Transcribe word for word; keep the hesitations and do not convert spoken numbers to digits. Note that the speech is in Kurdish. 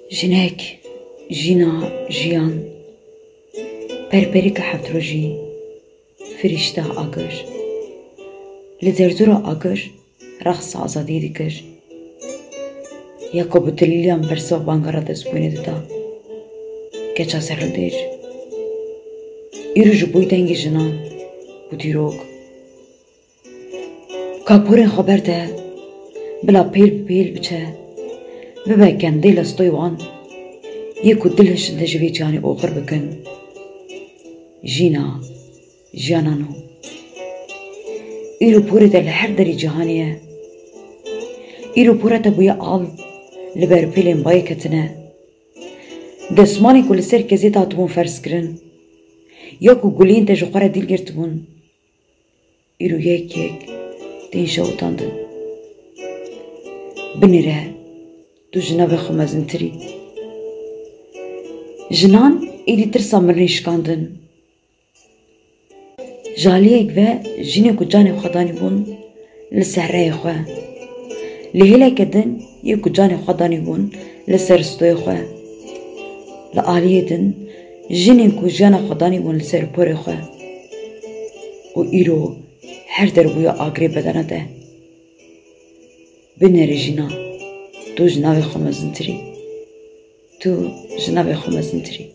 Jinek, jîna, jiyan, perperîka heft rojî, firîşta agir. Li derdora agir rexsa azadiyê dikir. Ya ku bi dilîliyan bersiva bangara destbûyînê dida. Keça serhildêr. Îro ji bo dengê jinan û dîrok. Ka porên xwe berde, bila pêl bi pêl biçe, bibe kendê lestoy wan, yê ku dil hişinde ji vê cîhanê oxir bikin. Jîna, jiyana nû. Îro porê te li her derî cîhanê ye. Îro pora te bûye al, li ber pêlên bayê ketine. Desmalên ku li ser kezê te hatibûn ferz kirin, ya ku guliyên te ji xwe re dîl girtibûn, îro yek yek tên şewitandin. Binêre, tu ji navê xwe mezintir î. Jinan êdî tirsa mirinê şikandin. Ji aliyek ve jinên ku canê xwe danîbûn li ser reyê xwe. Li hêleke din yê ku canê xwe danîbûn li ser stoyê xwe. Li aliyê din jinên ku jiyana xwe danîbûn li ser porê xwe. Û îro her der bûye agirê bedena te. Binêre jîna, tu ji navê xwe mezintir î. Tu ji navê xwe mezintir î.